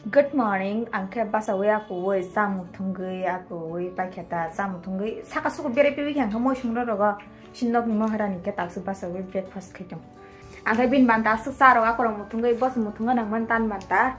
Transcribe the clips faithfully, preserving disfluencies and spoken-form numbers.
Good morning, ang khe basawi akuwi, chamung thungwi akuwi paikha ta, chamung thungwi saka suku berai piwi khe ang khe moi songro rogo, sinokni moharani khe taksu basawi breakfast khai tong. Ang khe bini banta aswk cha rok akorok muthungwi bos muthungna nangmani tan banta.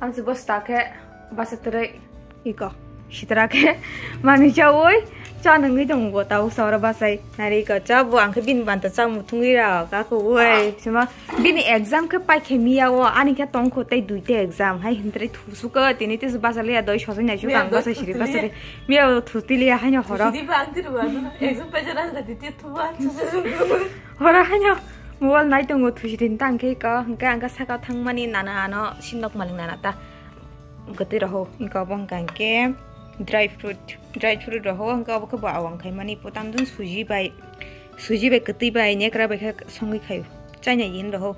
Amsi bos ta khe basa twrwi iko sitra khe manwi chawi cha nungwi tongo bo tabuk sa oro bachai nari iko cha bo ang khe bini banta cha muthungwi rok akuwi sima bini exam khe paikhe miya o ani khe tongkho tei duita exam hai hintre thusuka tini tei basa liya doi sojai nai suka ang basa siri basa ri miya o thuti liya haino horo. Horo haino mobile nai tongo thusirin ta hwnkhe iko hwnkhe ang khe saka thangmani nana ano sinok malik nana ta gotwi roho iko bo hwnkha hwnkhe dry fruit dry fruit roho hwnkhe obo khe bo awang khaimani potam jun suji bai suji bai kwtwi bai nekra bai khe songwi khaio chaina yin roho.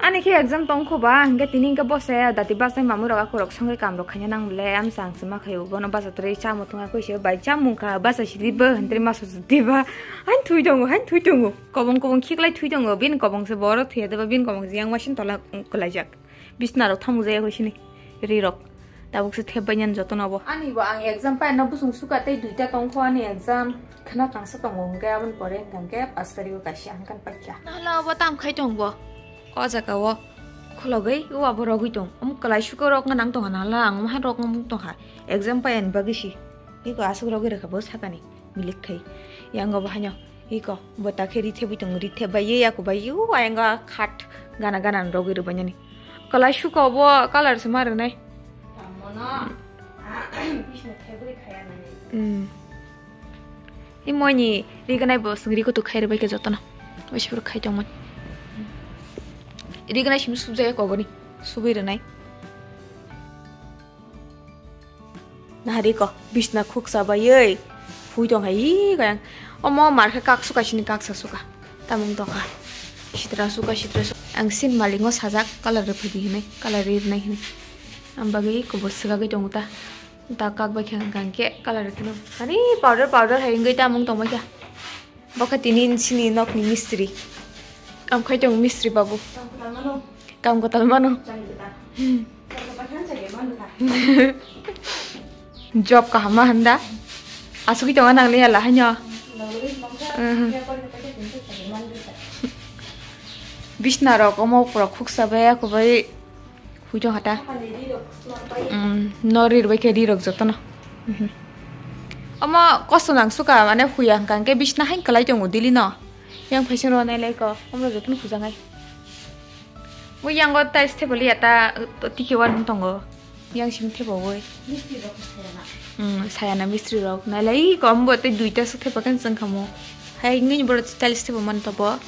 Ani khe exam tongkho ba hwnkhe tini hwnkhe bose dati bachai mamui rok akorok songwi kam rok khaina nang bole amsa ang se ma khaio bono basa twrwi chamung thung khe se bai chamung kha basa sidi bo hwntri ma susu diba. Hain thui tongo hain thui tongo. Kobong kobong khiklai thui tongo, bini kobong se boro thuya deba, bini kobong se yang machine tola kwlaijak. Bisna rok thamuk jaya koi sini ri rok. Tabuk se thep bai nyan joto no bo. Ani bo ang exam pai no busung suka tei duita tongkho ani exam. Khna kangsa tongo hwnkhe aboni pore hwnkhe pash tari o kaisa hwnkhe paikha. Nahla obo tam khai tong bo. O jaga o khulogwi o abo rogwi tong. Omo kwlai suka rok nang tongkha nahla ang omo hai rok nang tongkha. Exam pai ani bagwi si. Iko aswk rogwi rwkha bo sakani. Milik khai. Yang obo haino. Iko, bo ta khe ri thebwi tongo, ri thep bai ye, yaku bai ye, o ayang khat gana gana rogwi rwbainani. Kwlai suka obo colour se ma rwnai. Tamo no, bisno thebwi khaya nani. Hmm. I moini riganai bo swng ri kutu khai rwbai khe jotono. Bai se phuru khai tongmani. Riganai simi subjaya koboni, subwi rwnai. Nahari ko, bisna khuksa baiwi phui tong hai, ih, kayang. Omo mar khe kak suka sini kaksa suka. Tamung tongkha. Sitra suka, sitra suka. Ang sin malingo sajak, colour rwphai di hinwi, colour rirwnai hinwi. Ang bagwi kubur swkagwi tongo ta. Ta kak bai khe ang khe colour rwphino. Ani powder, powder hai wngwi tamung tongbai kha. Bo khe tini sini nokni mistri. Kam khai tongo mistri babu. Kam kwtal mano. Kam kwtal mano. Chai kwtal. Hmm. Kam kwtal khan chai mano kha. Job kaham ma handa. Asugwi tongo nang le yala haino. Nang le mangkha. Mhm. Paper paper tin chai mano kha. Bisna rok omo pura khuksa bai, aku bai. Hui tong hata. Hapani ri rok sumar bai. Mm, no ri rok bai khe ri rok jotono. Mhm. Omo kosto nang suka, mane huya hwnkha hwnkhe bisna hain kwlai tongo daily no. Yang phaising rok nai lai ko, omo jotono hujangai. Bo yango tiles table ya ta, to tiki wan tongo. Yang sim table woi. Mistri rok sayana. Mm, sayana mistri rok. Nai lai ko, omo bo tei duita se table kan chang khamo. Hai ngini boro tiles table man to bo.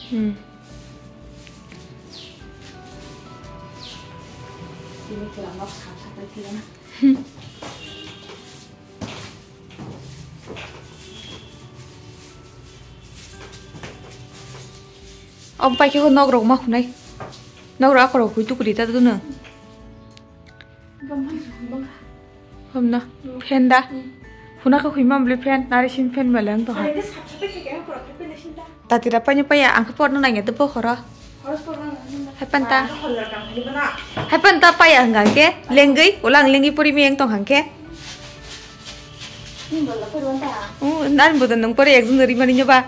Hmm. Omo paikhe o nok rok ma khunai. Nok rok akorok hui tukudi ta dunu. Hamna. Fan da. Huna khe huima bwlwi fan, nari sin fan beleng to ha. Tatira paino paya, ang khe porno nangya de bohoro. Hai panta. Hai panta paya hwnkha hwnkhe, lengwi, ulang lengwi pori miyang tong hwnkhe. Nani bodo nung pori ekjon rimani nyoba.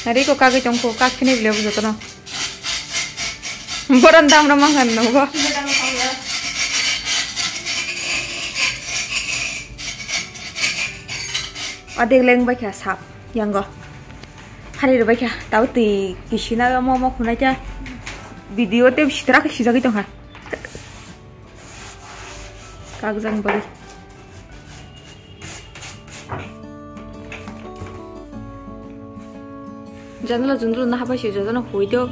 Nari ko kagwi tongkho, kak phini bwlai jotono. Boron dam rok mangkha nung bo. Adek leng bai kha sap yango. Hari rw bai kha tau twi kisina mo mo khunai kha. Video te sitra khe sijagwi tongkha. Kakjang bagwi. Janala jundulu naha bai se jotono hui do.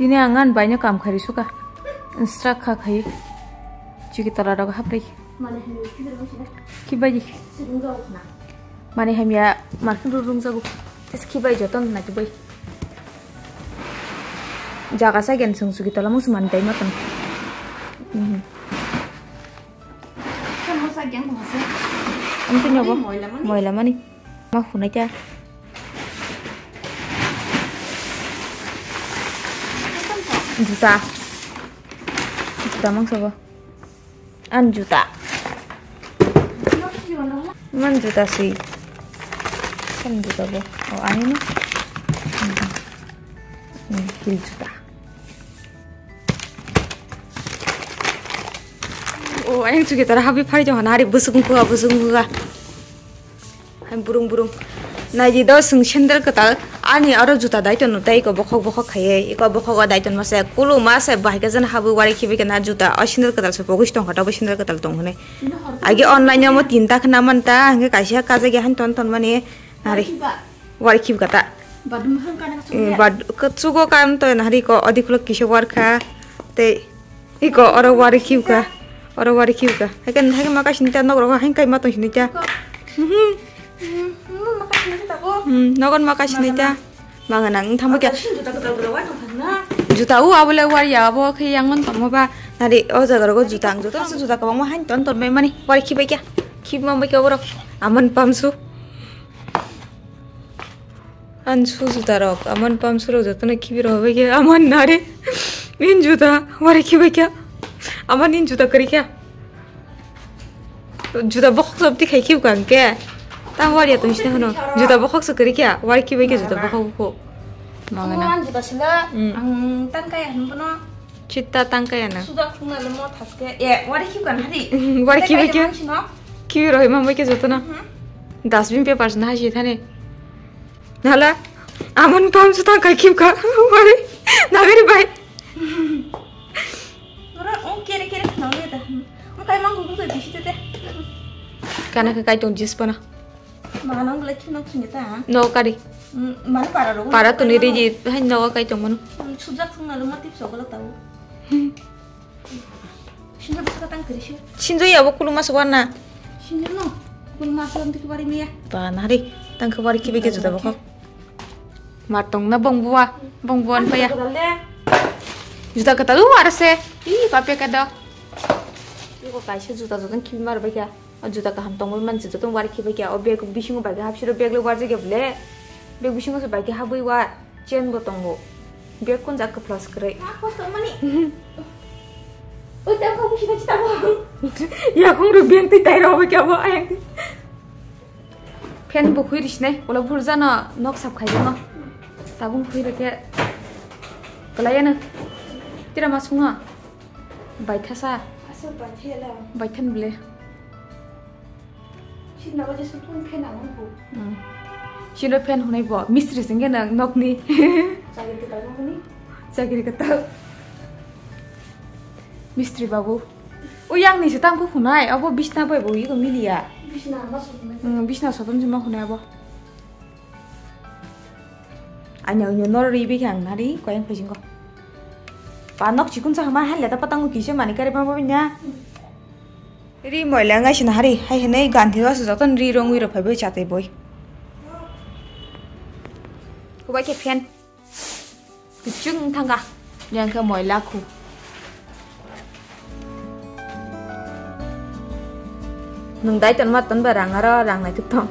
Tini ang ani baino kam khai risuka. Strak kha khai. Chiki tola rok hapri. Mane hamya kibar wngsi na. Kibai di. Sirung rok na. Mane hamya market rung jago. Tes kibai joton na kibai. Jaga sa gen sung suki tola musu man dai matan. Mhm. Kan mo sa gen mo se. Ang tu nyobo. Moila mani. Moila mani. Ma hunai ta. Juta. Juta mang sabo. An juta. Man juta si. Kan juta bo. Oh, ani no. Hmm, heel juta. Oh, ayang chuki tara habi phari jong hari busuk buka, busuk buka. Hai burung burung. Naidi do sung sandal kwtal. Ani oro juta dai tono tei iko bokhok bokhok khaiye. Iko bokhok o dai ton mase. Kulu mase bahai ka jan habu wari khibi kana juta. O sandal kwtal se pogis tong kha, bo sandal kwtal tong hone. Agi online mo tinta khna man ta, hingke kaisa kajagi han ton ton mani. Nari. Wari khibi kata. Badum han kana Eh, bad, kuchugo kan to nari ko odi khulo kisa warkha. Tei Iko oro wari khiuka. Oro wari khiuka. Hai kan hai ma kaisini ta nok rogo hai kai ma tong sini ta. Hmm, nogon ma kaisini ta. Manga nang thangba kya. Juta u abole wari ya abo khe yang man tongma ba. Nari o jaga rogo juta ang juta. Juta kabang ma hain ton ton mai mani. Wari khibai kya. Khib ma bai kya borok. Aman pamsu. An su juta rok, aman pam su rok jotono khibi rok bai khe, aman nare. Min juta, wari khibai khe. Aman in juta kari khe. Juta bokhok sop ti khai khiu kang khe. Tang wari atung sini hono. Juta bokhok se kari khe, wari khibai khe juta bokhok ko. Mangana. Ang juta sila, Hmm. ang tang kaya hwn bono. Chitta tang kaya na. Suda khungna le mo thaske. E, wari khiu kan hari. Wari khibai khe. Khibi rok ma bai khe jotono. Hmm. Dustbin paper se na hai si thani. Nala, aman pam su tang kai khim ka. Wari, nagari bai. Nora, o kere kere khna le da. O kai mang gugu kai bisi te te. Kana ka kai tong jis pana. Mana nang bela khim nang khim ta. No kari. Mm, mana para ro. Para tuni ri ji, hai no kai tong mano. Mm, sujak thung na lo ma tip so gala tau. Sinjo bwswk tang kwrwi se. Sinjo ya bo kuluma se wana. Sinjo no. Kuluma se amtwi kwbari miya. Ba nari tang kwbari kibi ke juta bokho. Mar tong na bong bua, bong bua paya. Juta kwtal u ar se. Ih, papya ka do. Iko kaisa juta joto kibi mar bai kha. O juta kaham tongwi mansi joto wari khibai kha. O bag bisingo bai kha hapsiro bag le warjak ya bole. Bag bisingo se bai kha habwi wa. Chain bo tongo. Bag kun jak kwplas kwrwi. Ma kosto mani. Oi, tamo kamu sini kita mo. Ya kung ru bag twi tai ro kya bo ayang. Fan bo khui risinai. Ola burja no nok sap khai no. Tabung khui reke. Kalaya no. Tira ma sunga. Bai thasa. Asa bai thela. Bai than bile. Sini nago je sutun fan ang nangkho. Hmm. Sino fan hunai bo, mistri singke nang nokni. Chakri kwtal nangkuni? Chakri kwtal. Mistri babu. O yang ni se tangkho hunai, abo bisna bai bo iko miliya. Bisna ma sutun. Hmm, bisna sutun se ma hunai abo. Anya unyo nor ri bi khe ang nari koyang phaisingko. Pa nok chikun sa hama han leta patango kisa mani kari ma bo nya. Ri moila ngai sina hari hai hinui ganthi o se joto ri rongwi rok phaibai chatwi boi. Kubai khe fan. Kuchung thangka. Yang khe moila khu. Nung dai ton ma ton ba rang aro rang nai tuk tong.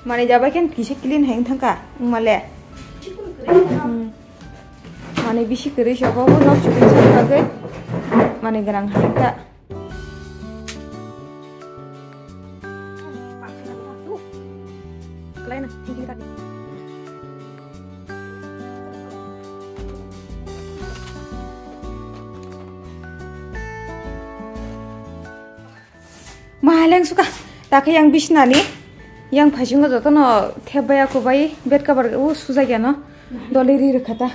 Mane jaba khe kisa clean hai wng thangkha wngmale. Hmm. Mane bisi kwrwi se obo nok chukun sa bagwi mane gwnang hai ta. Maleng suka. Takhe yang bisnani. Yang phasingo jotono thep baya kubai bed cover u sujak yano. Dole ri rwkha ta.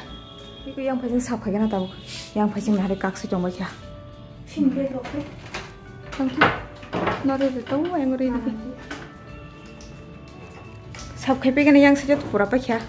Iko yang phasing sap khaigena tabuk. Yang phasing nahari kak si tongbai kha. Sim bed rok khe. Tang tang. Nore de tong yang ri de. Sap khai pegena yang sejat pura paikha.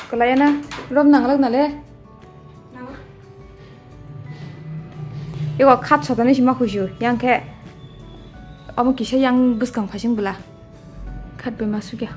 Kwlaiya na, rom nanglak na le. Ego khat sotani sima khuisu, yang khe omo kisa yang bwskang phaising bwla. Khat bai ma sukya.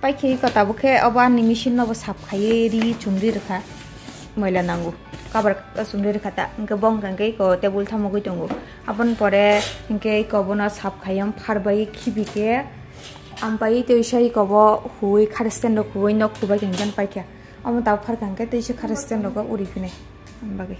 Paikhe iko tabuk khe obo ani machine no bo sap khaiwi ri chumri rwkha, moila nango, cover chumri rwkha ta, hinkhe bo wngkha hinkhe iko table thamogwi tongo, aboni pore hinkhe iko bono sap khaiwi phar bai khibi khe, ampai tei iko bo huwi khar stand rok huwi nok hubai khe hinkhe paikha. Omo tabuk pharkha hinkhe tei se khara stand rogo uri phinai. Ani bagwi.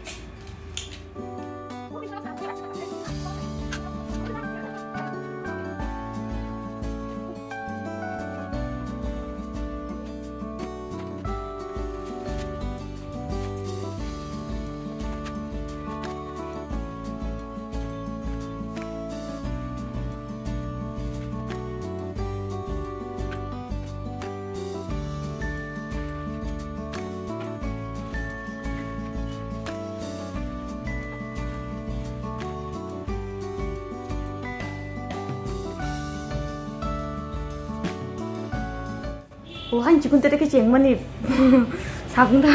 O han chikun tere ke cheng mani sabun ta.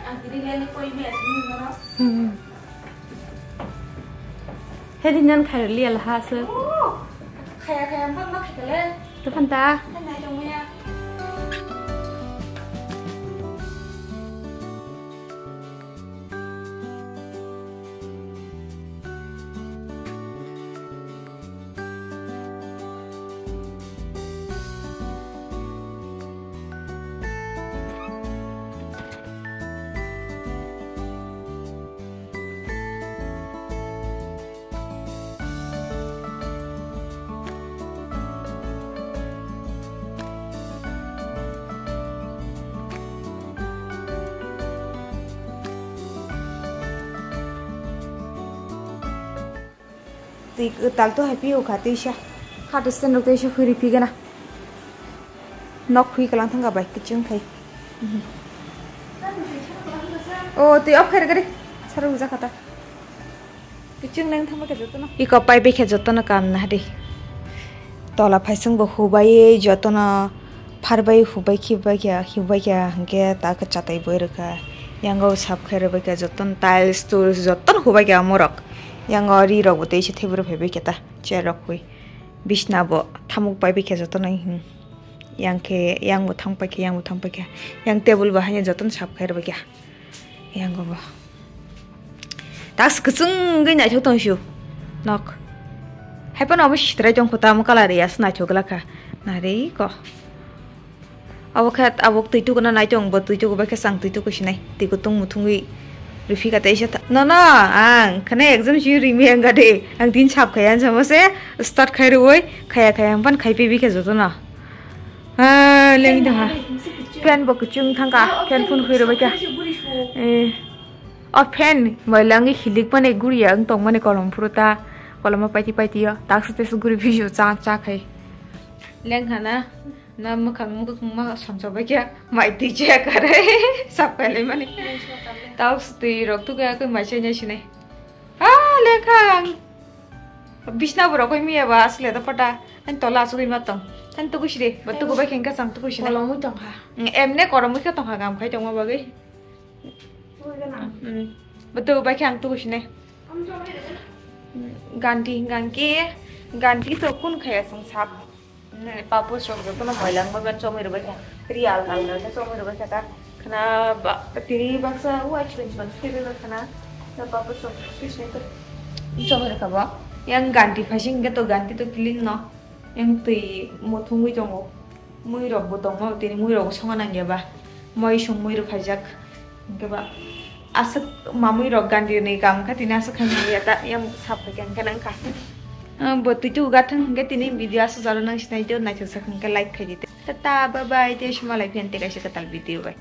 Ang kiri le ni koi me asini noro. Hmm. Hedi nan khair liya laha se. Oh, khaya khaya bang ma khikale. Tepan ta. Nai dong ya. Twi kwtal to hai phiyokha twisa. Kha to stand rok twisa huri phigana. Nok hui kalang thangka bai kiching khai. O twi off khair gari. Saro uja khata. Kuchung nang thangma khe jotono. Iko pai bai khe jotono kam na di. Tola phaising bo hubai jotono pharbai hubai khibai khe, hubai khe hwnkhe ta khe chatai boi rwkha. Yango sap khai rwbai khe jotono tiles tools jotono hubai khe amorok. Yango ri rok bo tei se thebro phaibai khe ta chair rok hui. Bisna bo thamuk pai bai khe jotono hwn. Yang khe yang bo thang pai khe, yang bo thang pai khe. Yang table bo haino jotono sap khai rwbai khe. Yang go bo. Tas kwchwng gwi naithok tong sio. Nok. Hai phano abo sitrai tong kho tamo colour ya se naithok glak kha. Nari ko. Abo khe abo twi tuku na naitong bo twi tuku bai khe chang twi tuku sinai. Twi kutung muthungwi riphi ka tei se tha-, no, no, ang khana exam si rimi ang ga de. Ang tin sap khaya ang samo se start khai rwoi khaya khaya ang pan khai pi bi khe jotono. Ah, leng da ha. Fan bo kwchwng thang ka, fan phun khui rwbai kha. Eh. O fan, mai langi hilik mani guriya ang tong mani kolom phuru ta, kolom paiti paiti yo, tak sute su guri bijo cha cha khai. Leng hana, na mwkhang mwkhang ma samsa bai kya, mai twi cha kare, sap kai lai mani. Tak sute rok tu kaya kai mai chanya sinai. Ah, leng khang. Bisna borok koi miya ba asle da pata, ang tola asugui ma tong. Ang tugu sire, ba tugu bai khengka sang tugu sire. Kolom tong ha. Emne kolom khe tong ha gam khai tong ma bagui. Ui gana. Hmm. Betul, bai khe ang tuku sinai. Ganti, ganti, ganti to kun khaya sung sap. Hmm, papu sung to no moilang ma ban chomoi rwbai kha. Real kang na chomoi rwbai kha ta. Khana ba, tini baksa u expensive ban siri na khana. Na papu sung sui sinai to chomoi rwkha ba. Yang ganti phasing ke to ganti to clean no. Yang twi muthungwi tongo. Mui rok bo tongo, tini mui rok bo songa nangya ba. Moi song mui rok khaijak. Hingke ba aswk mamui rok gandi ni kam kha tini aswk khaina ya ta yang sap kha khe nang kha. Ah, bo twi tu ga thang hingke tini video aswk jalo nang sinai teo naithok sak hingke like khai di te. Tata bye bye te suma lai phian te kaisa kwtal video bai.